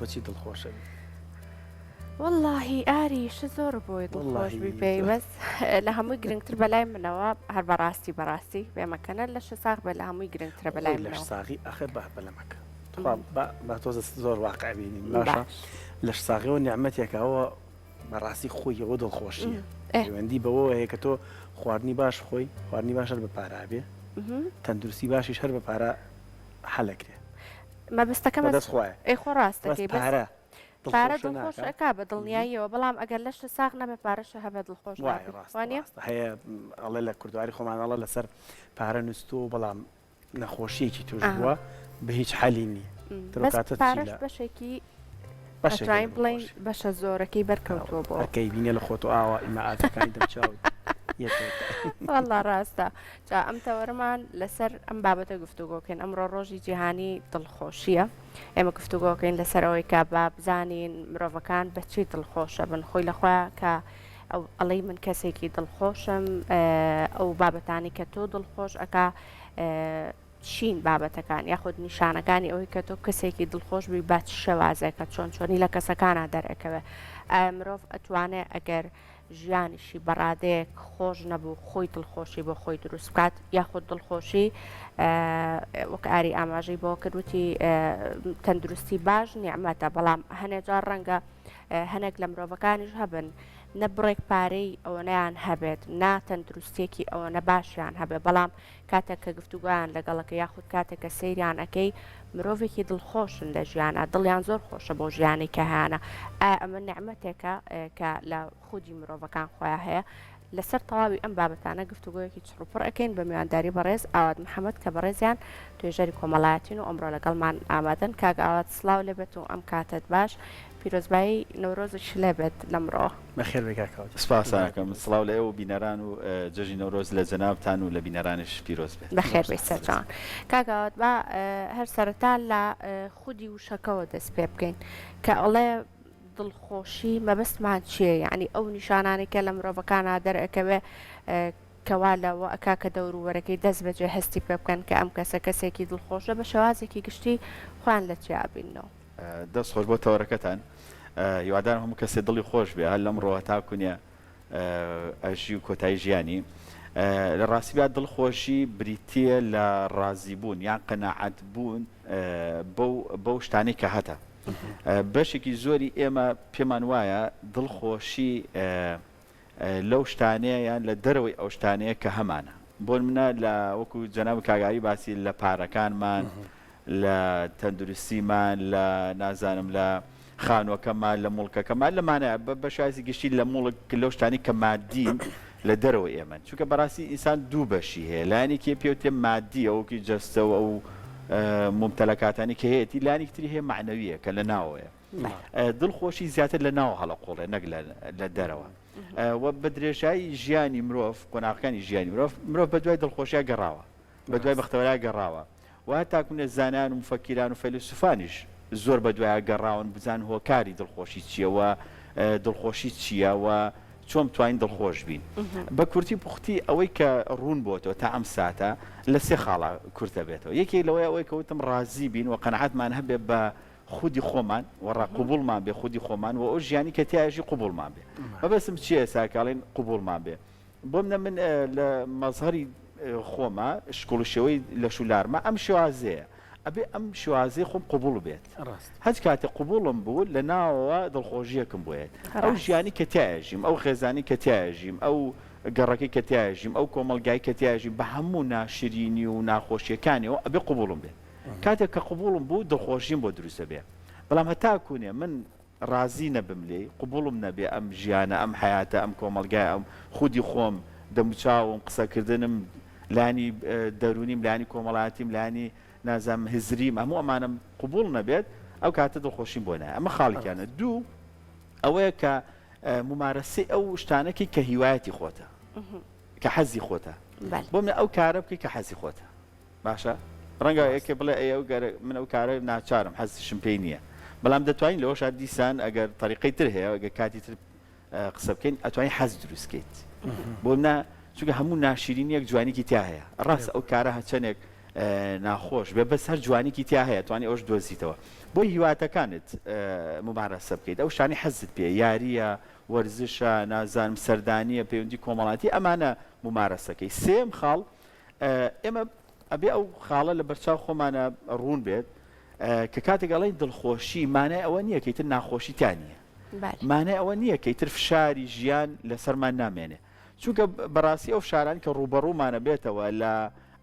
بەچی دڵخۆشەبی؟ وەڵاهی ئاری شت زۆر بۆی دڵخۆش بی پێی بەس لە هەمووی گرنگتر بەلای منەوە هەر بەڕاستی بەڕاستی بێمەکەنە لەش ساغ بێ لە هەمووی گرنگترە بەلای لەش ساغی ئەخر بە بەلەمەکە تخوا با تۆزە زۆر واقع بینین باشە لەش ساغیەوە نیعمەتێکە ئەوە بەڕاستی خۆی ئەوە دڵخۆشیە پەیوەندی بەوەوە هەیە کە تۆ خواردنی باش خۆی خواردنی باش هەر بە پارە بێ تەندروستی باشیش هەر بە پارە حەلەکرێ مەبەستەکەم بەدەست خوایە ئەی خۆ ڕاستەکەی بەس پارە پارە دڵخۆش ئەکا بە دڵنیاییەوە بەڵام ئەگەر لەشت ساغ نەبێ پارەشت هەبێ دڵخۆش نابی وانیە؟ هەیە ئەڵێ لە کوردواری خۆمان ئەڵێ لەسەر پارە نوستووە بەڵام نەخۆشیەکی توش بووە بە هیچ حەلی نییە بەس پارەش بەشێکی ئەتوانین بڵێین بەشە زۆرەکەی بەرکەوتووە بۆ هەرکەی بینێ لە خۆت و ئاوا ئیماعاتەکانی دەمچاوت والله ڕاستە جا ئەم تەوەرەمان لەسەر ئەم بابەتە گفتوگۆکەین ئەمڕۆ ڕۆژی جیهانی دڵخۆشیە ئێمە گفتوگۆکەین لەسەر ئەوەی کە با بزانین مرۆڤەکان بە چی دڵخۆشە بن خۆی لە خۆیان کە ئەو ئەڵێی من کەسێکی دڵخۆشم ئەو بابەتانی کە تۆ دڵخۆش ئەکا چین بابەتەکان یاخود نیشانەکانی ئەوەی کە تۆ کەسێکی دڵخۆش بی بە چ شێوازێکە چۆن چۆنی لە کەسەکانە دەرئەکەوێ ئایا مرۆڤ ئەتوانێ ئەگەر ژیانیشی بە ڕادەیەک خۆش نەبوو خۆی دڵخۆشی بۆ خۆی دروست بکات یاخود دڵخۆشی وەک ئاری ئاماژەی بۆ کرد وتی تەندروستی باش نیعمەتە بەڵام هەنێ جار ڕەنگە هەنێک لە مرۆڤەکانیش هەبن نە بڕێک پارەی ئەوەنەیان هەبێت نا تەندروستیەکی ئەوەنە باشیان هەبێ بەڵام کاتێک کە گفتوگۆیان لەگەڵەکە یاخود کاتێک کە سەیریان ئەکەی مرۆڤێکی دڵخۆشن لە ژیانا دڵیان زۆر خۆشە بۆ ژیانی کە هەیانە ئایا ئەمە نیعمەتێکە کە لە خودی مرۆڤەکان خۆیان هەیە لەسەر تەواوی ئەم بابەتانە گفتوگۆیەکی چڕوپڕ ئەکەین بە میوانداری بەڕێز ئاوات محەمەد کە بەڕێزیان توێژەری کۆمەڵایەتین و ئەمڕۆ لەگەڵمان ئامادەن. کاک ئاوات سڵاو لێبێت و ئەم کاتەت باش. پیرۆزبایی نەورۆزیش لێبێت لەمڕۆوە. بەخێر بێی کاک ئاوات. سپاستان ئەکەم. سڵاو لە ئێوە و بینەران و جەژنی نەورۆز لە جەنابتان و لە بینەرانیش پیرۆز بێت. بەخێر بێی سەرچاوان. کاک ئاوات با هەر سەرەتا لە خودی وشەکەوە دەست پێ بکەین کە ئەڵێ دڵخۆشی مەبەستمان چییە؟ یەعنی ئەو نیشانانەی کە لە مرۆڤەکانا دەرئەکەوێ کە وا لەوە ئەکا کە دەوروبەرەکەی دەست بەجێ هەستی پێ بکەن کە ئەم کەسە کەسێکی دڵخۆشە بە شێوازێکی گشتی خۆیان لە چیا ئەبیننەوە. دەست خۆش بۆ تەوەرەکەتان هیوادارم هەموو کەسێ دڵی خۆش بێ هەر لەمڕۆ هەتا کونێ ئەژی و کۆتایی ژیانی لە ڕاستیدا دڵخۆشی بریتییە لە ڕازیبوون یان قەناعەت بوون بەو بەو شتانەی کە هەتە بەشێکی زۆری ئێمە پێمان وایە دڵخۆشی لەو شتانەیە یان لە دەرەوەی ئەو شتانەیە کە هەمانە بۆ نمونە لە وەکو جەنابی کاک ئاری باسی لە پارەکانمان لە تەندروستیمان لە نازانم لە خانوەکەمان لە موڵکەکەمان لەمانە بە شێوازی گشتی لە موڵک لەو شتانی کە مادین لە دەرەوەی ئێمەن چونکە بەڕاستی ئینسان دوو بەشی هەیە لایەنێکی پێوتێ مادیە وەکی جەستە و ئەو مومتەلەکاتانی کە هەیەتی لایەنێکی تری هەیە مەعنەویە کە لە ناوەیە دڵخۆشی زیاتر لە ناوە هەڵەقوڵێ نەک لە دەرەوە و بە درێژایی ژیانی مرۆڤ قۆناغەکانی ژیانی مرۆڤ مرۆڤ بە دوای دڵخۆشیا گەڕاوە بە دوای بەختەوەرا گەڕاوە و هەتاکوونە زانایان و موفەکیران و فەیلەسوفانیش زۆر بە دوایا گەڕاون بزان هۆکاری دڵخۆشی چییە و دڵخۆشی چییە و چۆن بتوانین دڵخۆش بین. بە کورتی و پوختی ئەوەی کە ڕوون بۆتەوە تا ئەم ساتە لە سێ خاڵا کورتە بێتەوە. یەکێک لەوەیە ئەوەی کە وتم ڕازی بین و قەناعەتمان هەبێ بە خودی خۆمان و ڕا قبوڵمان بێ خودی خۆمان و ئەو ژیانی کە تیایەژی قبوڵمان بێ. مەبەستم چییە ئێستا کە ئەڵێن قبوڵمان بێ؟ بۆمنە من لە مەزهەری خۆما شکڵ و شێوەی لەش و لارمە ئەم شێوازەیە ئەبێ ئەم شێوازەی خۆم قبوڵ بێت هەچ کاتێ قبوڵم بوو لە ناوەوە دڵخۆشیەکم بۆ یەت ئەو ژیانی کە تیایەژیم ئەو خێزانی کە تیایەژیم ئەو گەڕەکەی کە تیایەژیم ئەو کۆمەڵگای کە تیایەژیم بە هەموو ناشرینی و ناخۆشیەکانیەوە ئەبێ قبوڵم بێت کاتێک کە قبوڵم بوو دڵخۆشیم بۆ دروست دەبێ بەڵام هەتاکوونێ من ڕازی نەبم لێی، قبوڵم نەبێ ئەم ژیانە، ئەم حەیاتە، ئەم کۆمەڵگایە، ئەم خودی خۆم، دەموچاوم، قسەکردنم، لایەنی دەروونیم، لایەنی کۆمەڵایەتیم، لایەنی نازانم هزریم، هەموو ئەمانەم قبوڵ نەبێت، ئەو کاتە دڵخۆشیم بۆ نایە. ئەمە خاڵێکیانە. دوو، ئەوەیە کە مومارەسەی ئەو شتانە کەی کە هیوایەتی خۆتە، کە حەزی خۆتە. بۆ منە ئەو کارە بکەی کە حەزی خۆتە. باشە ڕەنگە یەکێ بڵێ ئەی ئەو گەر من ئەو کارە ناچارم حەزیشم پێی نییە بەڵام دەتوانین لەوەشا دیسان ئەگەر تەریقەی تر هەیە ئەگەر کاتی تر قسە بکەین ئەتوانین حەز دروست کەیت بۆ نا چونکە هەموو ناشیرینیەک جوانیکی تیا هەیە ڕاستە ئەو کارە هەچەندێک. ناخۆش بێ بەس هەر جوانیکی تیا هەیە توانی ئەوش دۆزیتەوە بۆی هیواتەکانت مومارەسە بکەیت ئەو شتانەی حەزت پێ یاریە وەرزشە نازانم سەردانیە پەیوەندی کۆمەڵاتی ئەمانە مومارەسەکەی سێیەم خاڵ ئێمە ئەبێ ئەو خاڵە لە بەرچاو خۆمانە ڕوون بێت کە کاتێک ئەڵێین دڵخۆشی مانای ئەوە نییە کە ئیتر ناخۆشی تیا نییە مانای ئەوە نییە کە ئیتر فشاری ژیان لەسەرمان نامێنێ چونکە بەڕاستی ئەو فشاران کە ڕووبەڕوومانە بێتەوە لە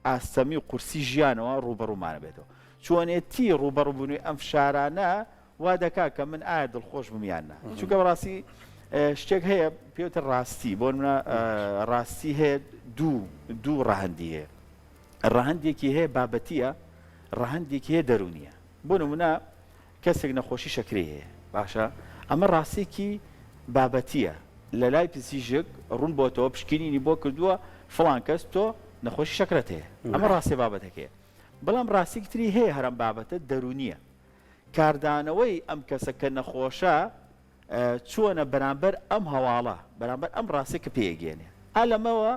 ئاستەمی و قورسی ژیانەوە ڕووبەڕوومانە بێتەوە چۆنێتی ڕووبەڕووبوونەوەی ئەم فشارانە وا دەکا کە من ئایا دڵخۆش بم یان نا چونکە بەڕاستی شتێک هەیە پێوتە ڕاستی بۆ منە ڕاستی هەیە دوو دوو ڕەهەندی هەیە ڕەهەندێکی هەیە بابەتیە ڕەهەندێکی هەیە دەرونیە بۆ نمونە کەسێک نەخۆشی شەکرەی هەیە باشە ئەمە ڕاستێکی بابەتیە لە لای پزیشک ڕوون بۆتەوە پشکنینی بۆ کردووە فڵان کەس تۆ نەخۆشی شەکرەت هەیە ئەمە ڕاستیە بابەتەکەیە بەڵام ڕاستێکی تری هەیە هەرم بابەتە دەرونیە کاردانەوەی ئەم کەسە کە نەخۆشە چۆنە بەرامبەر ئەم هەواڵە، بەرامبەر ئەم ڕاستیە کە پێی ئەگەیەنێ. ئا لەمەوە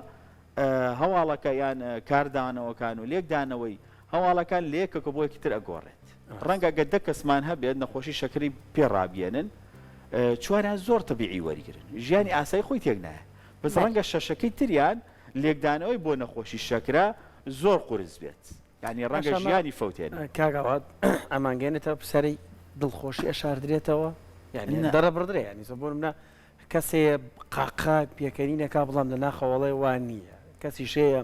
هەواڵەکە یان کاردانەوەکان و لێکدانەوەی هەواڵەکان لە یەکێکە بۆ یەکی تر ئەگۆڕێت. ڕەنگە گەر دە کەسمان هەبێت نەخۆشی شەکرەی پێ ڕابگەیەنن، چواریان زۆر تەبیعی وەریگرن، ژیانی ئاسایی خۆی تێک نایە. بەس ڕەنگە شەشەکەی تریان لێکدانەوەی بۆ نەخۆشی شەکرە زۆر قورس بێت. یانی ڕەنگە ژیانی فەوتێنێ. کاک ئاوات ئەمانگەیەنێتەوە پرسیاری دڵخۆشی ئەشاردرێتەوە یانی دەرەبڕدرێ یانی زۆر بۆ نمونە کەسێ قاقا پێکەنینەکا بەڵام لە ناخەوەڵێ وا نییە کەسیش هەیە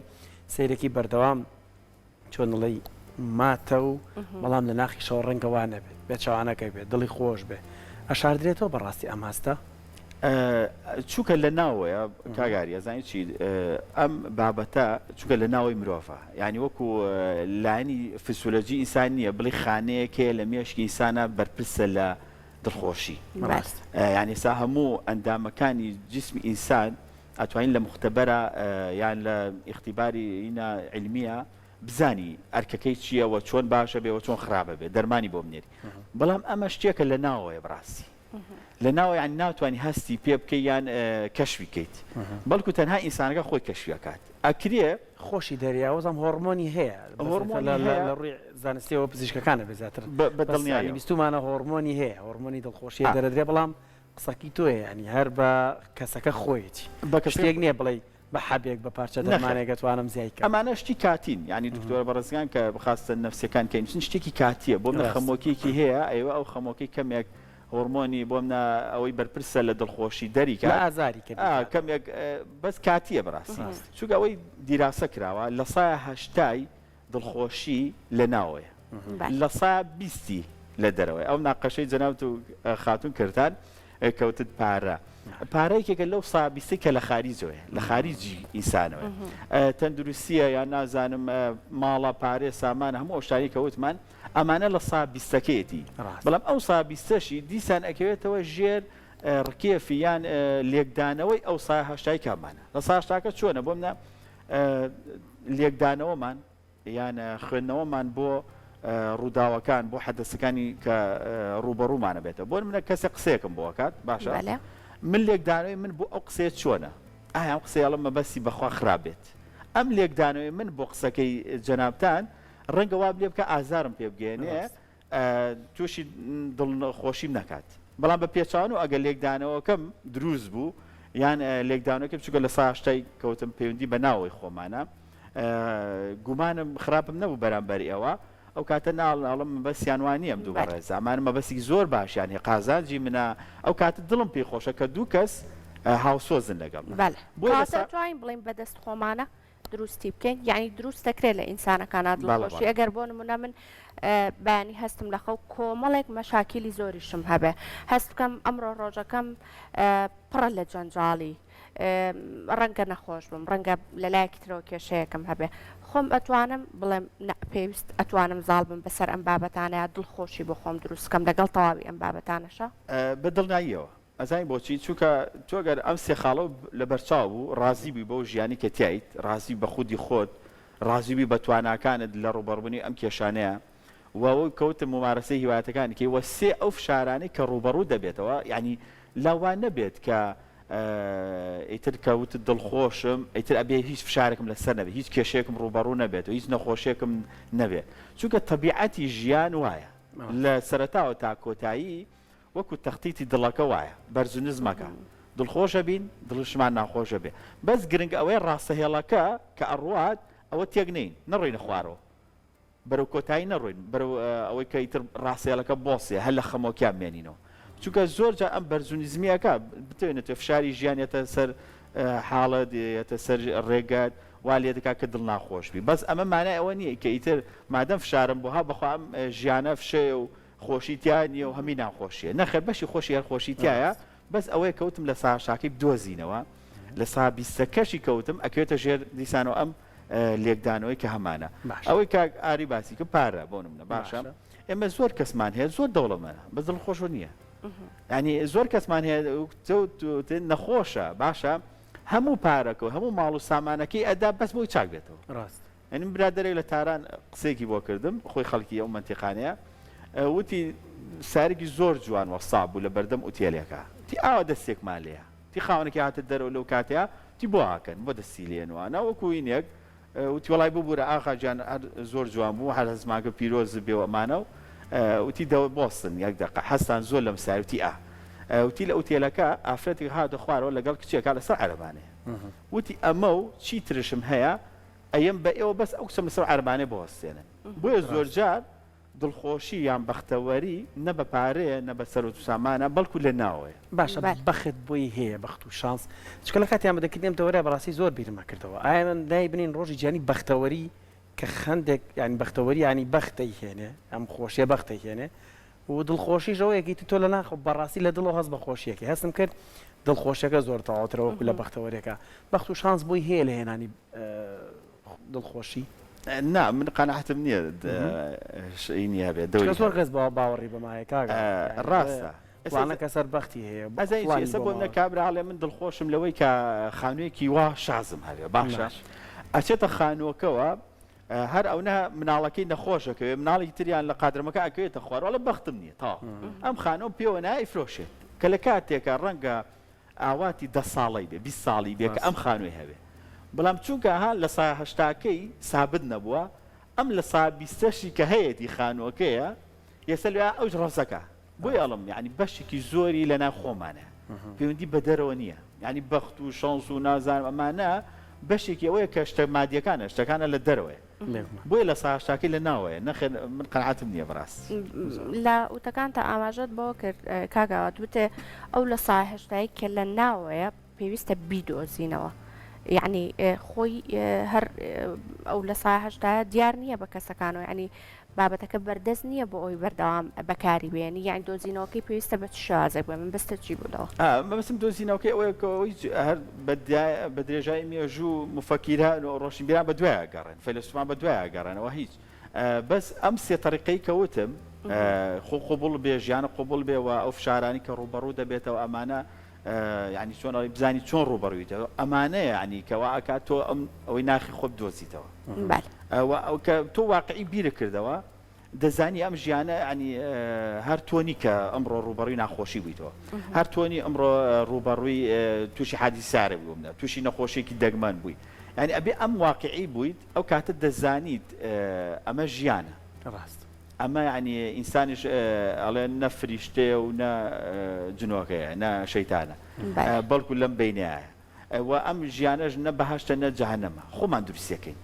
سەیرەکی بەردەوام چۆن دەڵێی ماتە و بەڵام لە ناخیشەوە ڕەنگە وا نەبێت بێچوانەکەی بێت دڵی خۆش بێ ئەشاردرێتەوە بەڕاستی ئەم هەستە؟ چونکە لە ناوەیە کاک ئاری ئەزانی چی ئەم بابەتە چونکە لە ناوەی مرۆڤە یانی وەکو لایەنی فسیۆلۆجی ئینسان نییە بڵێ خانەیەک هەیە لە مێشکی ئینسانە بەرپرسە لە دڵخۆشی یانی ئێستا هەموو ئەندامەکانی جسمی ئینسان ئەتوانین لە مختبەرە یان لە ئیختیباری ئینا علمیە بزانی ئەرکەکەی چییە و چۆن باشە بێ و چۆن خراپە بێ دەرمانی بۆ بنێری بەڵام ئەمە شتێکە لە ناوەیە بەڕاستی لە ناوە یانی ناتوانی هەستی پێ بکەی یان کەشفی کەیت بەڵکو تەنها ئینسانەکە خۆی کەشفی ئەکات ئەکرێ خۆشی دەریا وەزم هۆڕمۆنی هەیە هۆڕمۆنی هەیە لە ڕووی زانستیەوە پزیشکەکانە بێ زیاتر بە دڵنیایەوە بیستومانە هۆڕمۆنی هەیە هۆڕمۆنی دڵخۆشی دەرەدرێ بەڵام قسەکی تۆیە یانی هەر بە کەسەکە خۆیەتی بە کەسێک شتێک نییە بڵێی بە حەبێک بە پارچە نەخێر دەرمانێک ئەتوانم زیای کەم. ئەمانە شتی کاتین یانی دکتۆرە بەڕێزەکان کە خاستە نەفسیەکان کە ئینوسن شتێکی کاتیە بۆ منە ڕاستە. خەمۆکیەکی هەیە ئەیوە ئەو خەمۆکەی کەمێک هۆڕمۆنی بۆ منە ئەوەی بەرپرسە لە دڵخۆشی دەری لە کات ئازاری کە ئا بیکات. کەمێک بەس کاتیە بەڕاستی ڕاستە. چونکە ئەوەی دیراسە کراوە لە سایە هەشتای دڵخۆشی لە ناوەیە لە سا بیستی لە دەرەوەی ئەو ناقەشەی جەنابت و خاتون کردتان کەوتت پارە پارە یەکێکە لەو سا بیستی کە لە خاریجەوەیە لە خاریجی ئینسانەوەیە تەندروستیە یان نازانم ماڵە پارێ سامان هەموو ئەو شتانەی کە وتمان ئەمانە لە سا بیستەکەیەتی بەڵام ئەو سا بیستەشی دیسان ئەکەوێتەوە ژێر ڕکێفی یان لێکدانەوەی ئەو سا هەشتای کامانە لە سا هەشتاکە چۆنە بۆ منە لێکدانەوەمان یان خوێندنەوەمان بۆ ڕووداوەکان بۆ حەدەسەکانی کە ڕووبەڕوومانە بێتەوە بۆ منە کەسێک قسەیەکم بۆ ئەکات باشە من لێکدانەوەی من بۆ ئەو قسەیە چۆنە ئایا ئەم قسەیە ئەڵێم مەبەستی بەخوا خراپ بێت ئەم لێکدانەوەی من بۆ قسەکەی جەنابتان ڕەنگە وام لێ بکە ئازارم پێ بگەیەنێ تووشی دڵخۆشیم نەکات بەڵام بە پێچەوانەوە ئەگەر لێکدانەوەکەم دروست بوو یان لێکدانەوەکەم چونکە لە سا هەشتای کەوتم پەیوەندی بە ناوەوەی خۆمانە گومانم خراپم نەبوو بەرامبەر ئێوە ئەو کاتە ناڵم مەبەستیان وا نییە ئەم دوو بەڕێزە ئەمانە مەبەستی زۆر باشیان هەیە قازانجی منە ئەو کاتە دڵم پێی خۆشە کە دوو کەس هاوسۆزن لەگەڵ من بەلێ بۆیە لە کەواتە سا ئەتوانین بڵێین بەدەست خۆمانە دروستی بکەین یعنی دروست دەکرێت لە ئینسانەکانا بەڵێ دڵخۆشی بەڵێ. ئەگەر بۆ نمونە من بەیانی هەستم لە خەو کۆمەڵێک مەشاکیلی زۆریشم هەبێ هەست بکەم ئەمڕۆ ڕۆژەکەم پڕە لە جەنجاڵی ڕەنگە نەخۆش بم ڕەنگە لە لایەکی ترەوە کێشەیەکم هەبێ خۆم ئەتوانم بڵێم نا پێویست ئەتوانم زاڵ بم بەسەر ئەم بابەتانەیا دڵخۆشی بۆ خۆم دروست بکەم لەگەڵ تەواوی ئەم بابەتانەشا. بە دڵنیاییەوە ئەزانی بۆچی؟ چونکە تۆ گەر ئەم سێ خاڵەو لەبەرچاو بوو، ڕازی بووی بەو ژیانەی کە تیایت، ڕازی بە خودی خۆت، ڕازی بووی بە تواناکانت لە ڕووبەڕووبوونەوەی ئەم کێشانەیە و وەک کە وتم مومارەسەی هیوایەتەکانی کەی و سێ ئەو فشارانەی کە ڕووبەڕوو دەبێتەوە یانی لا وا نەبێت کە. ئیتر کە وتت دڵخۆشم ئیتر ئەبێ هیچ فشارێکم لەسەر نەبێ هیچ کێشەیەکم ڕووبەڕوو نەبێت و هیچ نەخۆشیەکم نەبێت چونکە تەبیعەتی ژیان وایە لە سەرەتاوە تا کۆتایی وەکو تەختیتی دڵەکە وایە بەرز و نزمەکە دڵخۆشە بین دڵشمان ناخۆشە بێ بەس گرنگ ئەوەیە ڕاستە هێڵەکە کە ئەڕوات ئەوە تێک نەین نەڕۆینە خوارەوە بەرەو کۆتایی نەڕۆین بەرەو ئەوەی کە ئیتر ڕاسێڵەکە بۆسێ هەر لە خەمۆکیا بمێنینەوە چونکە زۆر جار ئەم بەرز و نزمیەکە بتەوێ نەتەوێ فشاری ژیان یەتە سەر حاڵت یەتە سەر ڕێگەت وا لێ دەکات کە دڵ ناخۆش بی بەس ئەمە مانای ئەوە نییە کە ئیتر مادەم فشارم بۆ ها بەخوا ئەم ژیانە فشەیە و خۆشی تیا نییە و هەمی ناخۆشیە نەخێر بەشی خۆشی هەر خۆشی تایە بەس ئەوەیە کەوتم لە ساشاکەی بدۆزینەوە لە سا بیستەکەشی کەوتم ئەکەوێتە ژێر دیسانەوە ئەم لێکدانەوەی کە هەمانە ئەوەی کاک ئاری باسی کە پارە بۆ نمونە باشە ئێمە زۆر کەسمان هەیە زۆر دەوڵەمەنە بەس دڵخۆش نییە ینی زۆر کەسمان هەیە نەخۆشە باشە هەموو پارەکە و هەموو ماڵ و سامانەکەی ئەدا بەس بۆی چاک بێتەوە ڕاست یعنی برادەرێک لە تاران قسێکی بۆ کردم خۆی خەڵکی ئەو مەنتیقانەیە وتی سارێکی زۆر جوان وەستا بوو لە بەردەم ئوتێلێکە تی ئاوا دەستێکمان لێیە تی خاوەنەکەی هاتە دەرەوە لەو کاتەیا وتی بۆ ئاکەن بۆ دەستی لێن وانە وەکو ینێک وتی وەڵای ببورە ئاغا گیان هەر زۆر جوان بوو هەر هەستمان کرد پیرۆز بێ و ئەمانە و وتی دە بۆستن یەک دەقە هەستان زۆر لەم سای وتی ئا وتی لە ئوتێلەکە ئافرەتێک هاتە خوارەوە لەگەڵ کچێکا لەسەر عەرەبانەیە وتی ئەمە و چی ترشم هەیە ئەیەم بە ئێوە بەس ئەو کچەم لەسەر عەرەبانەیە بوەستێنن بۆیە زۆرجار دڵخۆشی یان بەختەوەری نە بە پارەیە نە بە سەروەت و سامانە بەڵکو لە ناوەیە. باشە بەخت بۆی هەیە بەخت و شانس چونکە لە کاتی ئامادەکردنی ئەم تەوەرە بەڕاستی زۆر بیرم ئەکردەوە ئایا من دای بنین ڕۆژی جیهانی بەختەوەری کە خەندێک یانی بەختەوەری یانی بەخت ئەیهێنێ ئەم خۆشیە بەخت ئەیهێنێ و دڵخۆشیش ئەوەیە کە ئیتر تۆ لە ناخەوە بەڕاستی لە دڵەوە هەست بە خۆشیەکەی هەستم کرد دڵخۆشیەکە زۆر تەواوترە وەکو لە بەختەوەریەکە بەخت و شانس بۆی هەیە لە هێنانی دڵخۆشی؟ نا من قەناعەتم نییە شەینی هەبێت دەوری زۆر کەس باوەڕی بەمە هەیە کاک ڕاستە فڵانە کەس هەر بەختی هەیە ئەزانی چی ئێستا بۆ منە کابرا ئەڵێ من دڵخۆشم لەوەی کە خانوویەکی وا شازم هەبێ باشە ئەچێتە خانووەکەوە هەر ئەونە مناڵەکەی نەخۆش ئەکەوێ مناڵێکی تریان لە قادرمەکە ئەکەوێتە خوار ئەڵێ بەختم نییە تەواو ئەم خانووم پێوە نایە ئەیفرۆشێت کە لە کاتێکا ڕەنگە ئاواتی دە ساڵەی بێ 20 ساڵی بێ کە ئەم خانووی هەبێ بەڵام چونکە ها لە سا هەشتاکەی سابت نەبووە ئەم لە سا بیستەشی کە هەیەتی خانووەکەیە یەسەر لەوێ ئەوش ڕەفزەکا بۆیە ئەڵێم یانی بەشێکی زۆری لە ناو خۆمانە پەیوەندی بە دەرەوە نییە یانی بەخت و شەنس و نازانم ئەمانە بەشێکی ئەوەیە کە شتە مادیەکانە شتەکانە لە دەرەوەیە بۆیە لە سا هەشتاکەی لە ناوەیە نەخێر من قەناعەتم نییە بەڕاستی. لە وتەکانتا ئاماژەت بەوە کرد کاک ئاوات وتێ ئەو لە سا هەشتای کە لە ناوەیە پێویستە بیدۆزینەوە یعنی خۆی هەر ئەو لە سا هەشتایە دیار نییە بە کەسەکانەوە یعنی بابەتەکە بەردەست نییە بۆ ئەوەی بەردەوام بەکاری بێنی یانی دۆزینەوەکەی پێویستە بە چ شێوازێک بێ مەبەستت چی بوو لەوە؟ ئا مەبەستم دۆزینەوەکەی ئەوەیە کە ئەوەی هەر بە درێژایی مێژوو موفەکیران و ڕۆشنبیران بە دوای ئەگەڕێن فەیلەسوفان بە دوای ئەگەڕێنەوە هیچ بەس ئەم سێ تەریقەی کە وتم خۆ قبوڵ بێ ژیانە قبوڵ بێ و ئەو فشارانی کە ڕووبەڕوو دەبێتەوە ئەمانە یعنی چۆن ئەڵێی بزانی چۆن ڕووبەڕوویتەوە ئەمانەیە یعنی کە وا ئەکات تۆ ئەم ئەوەی ناخی خۆت بدۆزیتەوە بەلێ. وە ئەو کە تۆ واقعی بیرت کردەوە دەزانی ئەم ژیانە یعنی هەر تۆ نی کە ئەمڕۆ ڕووبەڕووی ناخۆشی بوویتەوە هەر تۆ نی ئەمڕۆ ڕووبەڕووی تووشی حادیسارێ بوومنە تووشی نەخۆشیێکی دەگمەن بووی یعنی ئەبێ ئەم واقعی بوویت ئەو کاتە دەزانیت ئەمە ژیانە ڕاست. ئەمە یەعنی ئینسانیش ئەڵێ نە فریشتەیە و نە جنۆکەیە نە شەیتانە بەڵکو لەم بەینایە و ئەم ژیانەش نە بەهەشتە نە جەهەنەمە خۆمان دروستیەکەین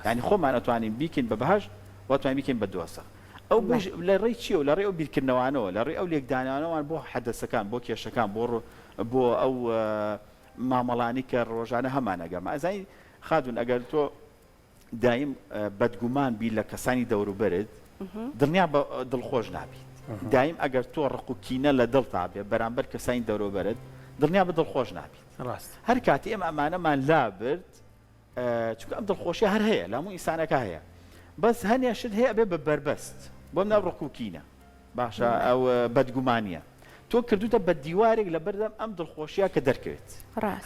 یعنی خۆمان ئەتوانین بیکەین بە بەهەشت و ئەتوانین بیکەین بە دۆزەخ ئەو بەش لە ڕێی چیەوە لە ڕێی ئەو بیرکردنەوانەوە لە ڕێی ئەو لێکدانانەوان بۆ حەدەسەکان بۆ کێشەکان بۆ بۆ ئەو مامەڵانی کە ڕۆژانە هەمانە گەمە ئەزانی خاتون ئەگەر تۆ دایم بەدگومان بی لە کەسانی دەوروبەرت دڵنیا بە دڵخۆش نابیت دایم ئەگەر تۆ ڕق و کینە لە دڵتا بێ بەرامبەر کەسانی دەوروبەرت دڵنیا بە دڵخۆش نابیت ڕاست هەر کاتی ئێمە ئەمانەمان لابرد چونکە ئەم دڵخۆشی هەر هەیە لە هەموو ئینسانەکە هەیە بەس هەنێ شت هەیە ئەبێ بە بەربەست بۆ منە ڕق و کینە باشە ئەو بەدگومانیە تۆ کردوتە بە دیوارێک لە بەردەم ئەم دڵخۆشیە کە دەرکەوێت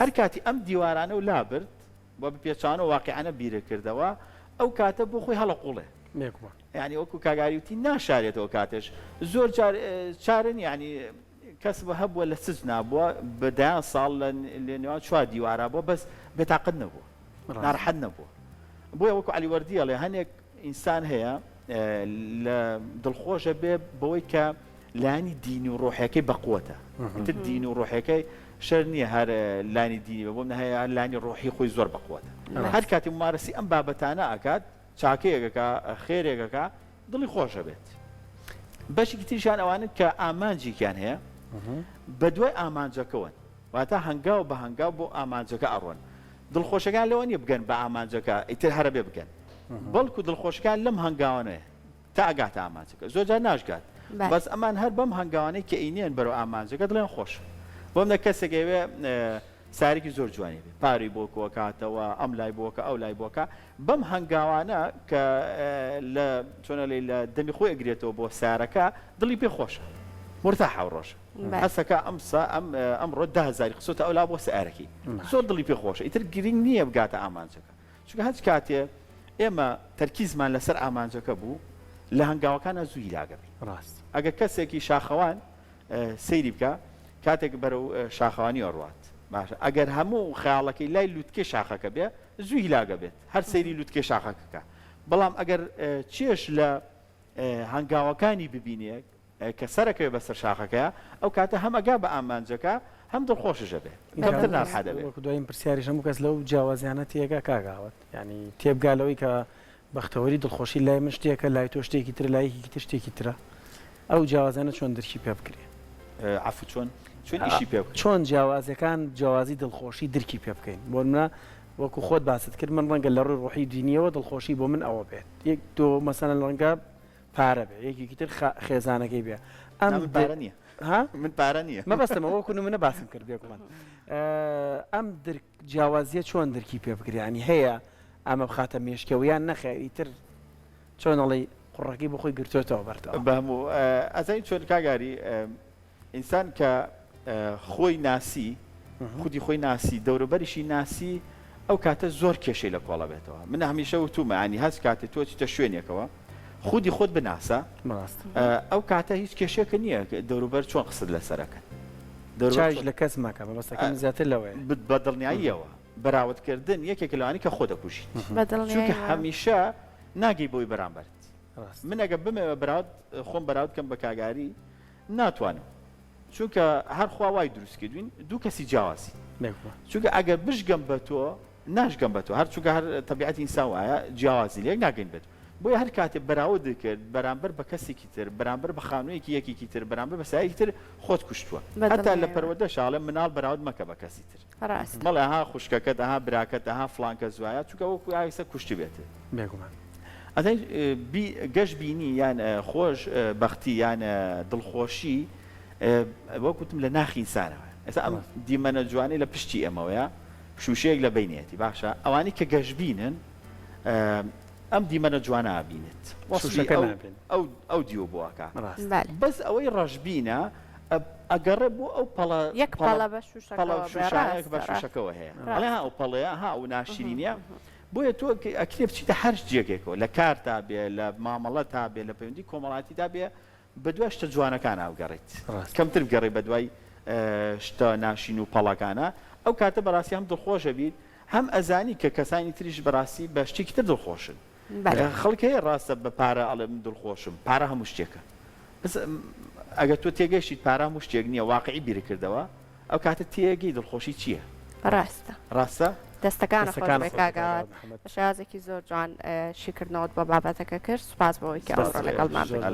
هەر کاتی ئەم دیوارانە و لابرد وە بە پێچەوانەوە واقیعانە بیرت کردەوە ئەو کاتە بۆ خۆی هەڵەقوڵێ. بێگومان. یانی وەکو کاک ئاری وتی ناشارێتەوە کاتێش زۆر جار چارە نیە یانی. کەس هەبووە لە سجنا بووە بە دەیان ساڵ لە نێوان چوار دیوارا بووە بەس بێتاقەت نەبووە ناڕەحەت نەبووە بۆیە وەکو عەلی وەردی ئەڵێ هەنێک ئینسان هەیە لە دڵخۆشە بێ بەوەی کە لایەنی دینی و ڕۆحەکەی بەقوەتە ئیتر دین و ڕۆحەکەی شەر نییە هەر لانی دینی بە بۆم هەیە هەر لانی ڕۆحی خۆی زۆر بەقوەتە هەر کاتی ممارەسی ئەم بابەتانە ئەکات چاکەیەکەکە خێرێکەکە دڵی خۆش ئەبێت. بەشێکی تریشیان ئەوانەن کە ئامانجێکیان هەیە بەدوای ئامانجەکەوەن واتە هەنگاو بە هەنگاو بۆ ئامانجەکە ئەڕۆن دڵخۆشەکان لەوە نییە بگەن بە ئامانجەکە ئیتر هەرە بێ بگەن بەڵکو دڵخۆشەکان لەم هەنگاوانەیە تا ئەگاتە ئامانجەکە زۆر جار ناشگات بەس ئەمان هەر بەم هەنگاوانەی کە ئینێن بەرەو ئامانجەکە دڵیان خۆش بۆم نە کەسێک ئەوێ سارێکی زۆر جوانی بێ پارەی بۆ کۆکاتەوە ئەم لای بۆکە ئەو لای بۆکە بەم هەنگاوانە کە لە چۆن ئەلێی لە دەمی خۆی ئەگرێتەوە بۆ سارەکە دڵی پێ خۆشە مورتاحە ئەو ڕۆژە هەستەکا ئەم سا ئەم ئەمڕۆ دە هەزاری خستۆتە ئەولا بۆ سارەکەی زۆر دڵی پێ خۆشە ئیتر گرینگ نییە بگاتە ئامانجەکە چونکە هەچ کاتێ ئێمە تەرکیزمان لەسەر ئامانجەکە بوو لە هەنگاوەکانا زوو هیلاک ئەبین ڕاست ئەگەر کەسێکی شاخەوان سەیری بکە کاتێک بەرەو شاخەوانی ئەڕوات باشە ئەگەر هەموو خەیاڵەکەی لای لوتکەی شاخەکە بێ زوو هیلاک ئەبێت هەر سەیری لوتکەی شاخەکە کە بەڵام ئەگەر چێژ لە هەنگاوەکانی ببینێ کە سەرەکەوێ بەسەر شاخەکەیا ئەو کاتە هەم ئەگا بە ئامانجەکە هەم دڵخۆشش ئەبێ کەمتر ناڕحەت ئەبێ. وەکو دوایین پرسیاریش هەموو کەس لەو جیاوازیانە تێگا کاک ئاوات یانی تێبگا لەوەی کە بەختەوەری دڵخۆشی لای من شتێکە لای تۆ شتێکی ترە لای یەکێکی تر شتێکی ترە ئەو جیاوازیانە چۆن درکی پێ بکرێ؟ عەفو چۆن؟ چۆن ئیشی پێ بکرێ؟ چۆن جیاوازیەکان جیاوازی دڵخۆشی درکی پێ بکەین بۆ نمونە وەکو خۆت باست کرد من ڕەنگە لە ڕووی ڕۆحی دینیەوە دڵخۆشی بۆ من ئەوە بێت یەک تۆ مەسەلەن ڕەنگە پارە بێ یەکێکی تر خێزانەکەی بێ ئەم من پارە نییە ها من پارە نییە مەبەستمە وەکو نمونە باسم کرد بێگومان ئەم درک جیاوازیە چۆن درکی پێ بکرێ ینی هەیە ئەمە بخاتە مێشکەوە یان نەخێر ئیتر چۆن ئەڵێی قوڕەکەی بۆ خۆی گرتۆتەوە بەردەوام. بەهموو ئەزانی چۆن کاک ئاری ئینسان کە خۆی ناسی خودی خۆی ناسی دەوروبەریشی ناسی ئەو کاتە زۆر کێشەی لە کۆڵە بێتەوە من هەمیشە وتومە ینی هەست کاتێ تۆ چیتە شوێنێکەوە خودی خۆت بناسە ئەو کاتە هیچ کێشەکە نییە دەوروبەر چۆن قسەت لەسەرەکەن دەروبەر لە کەس مەکە مەبەستەکەم زیاتر لەوەیە بە دڵنیاییەوە بەراوردکردن یەکێکە لەوانەی کە خۆ دەکوژیت چونکە هەمیشە ناگەی بۆی بەرامبەرت من ئەگە بمەوێ بەراورد خۆم بەراورد کەم بە کاگاری ناتوانم چونکە هەر خوا وای دروست کردوین دوو کەسی جیاوازی چونکە ئەگەر بشگەم بە تۆ ناشگەم بە تۆ هەر چونکە هەر تەبیعەتی ئینسان وایە جیاوازی لێک ناگەین بێت بۆیە هەر کاتێ بەراورد کرد بەرامبەر بە کەسێکی تر بەرامبەر بە خانوویەکی یەکێکی تر بەرامبەر بە سایەکی تر خۆت کوشتووە هەتا لە پەروەردەش ئەڵێ مناڵ بەراورد مەکە بە کەسی تر ڕاستە. مەڵێ ئەها خوشکەکەت ئەها براکەت ئەها فڵان کەس وایە چونکە وەکو ئایسە کوشتبێتت. بێگومان. ئەزانی بی گەش بینی یان خۆش بەختی یان دڵخۆشی وەک وتم لە ناخی ئینسانەوەیە ئێستا ئەم دیمەنە جوانەی لە پشتی ئێمەوەیە شوشەیەک لە بەینیەتی باشە ئەوانەی کە گەشبینن ئەم دیمەنە جوانە ئەبینێت وەسفی شوشەکە ئەو نابینێت. ئەو ئەو دیو بۆ ئەکا ڕاستە. بەلێ. بەس ئەوەی ڕەشبینە ئەگەڕێ بۆ ئەو پەڵە یەک پەڵە بە پەڵە شوشەکەوە بێ شوشانەیە کە بە ڕاستە ڕاستە شوشەکەوە هەیە ئەڵێ ها ڕاستە ئەو پەڵەیە ها ئەو ناشرینیە بۆیە تۆ ئەکرێ بچیتە هەر جێگەیەکەوە لە کارتا بێ لە مامەڵەتا بێ لە پەیوەندی کۆمەڵایەتیدا بێ بەدوای شتە جوانەکانا بگەڕێیت ڕاستە. کەمتر بگەڕێی بەدوای شتە ناشرین و پەڵەکانا ئەو کاتە بەڕاستی هەم دڵخۆش ئەبیت هەم ئەزانی کە کەسانی تریش بەڕاستی بە شتێکی تر دڵخۆشن بەلێ. خەڵک هەیە ڕاستە بە پارە ئەڵێ من دڵخۆشم پارە هەموو شتێکە بەس ئەگەر تۆ تێگەشتیت پارە هەموو شتێک نییە واقعی بیرکردەوە ئەو کاتە تێگەی دڵخۆشی چییە ڕاستە ڕاستە دەستەکانە خۆش دەستەکانت بێ خۆش بێ کاک کاک ئاوات ئاوات محمد. بە شێوازێکی زۆر جوان شیکردنەوەت بۆ بابەتەکە کرد سوپاس بۆ ئەوەی کە سوپاس ئەمڕۆ لەگەڵمان زۆر بوویت.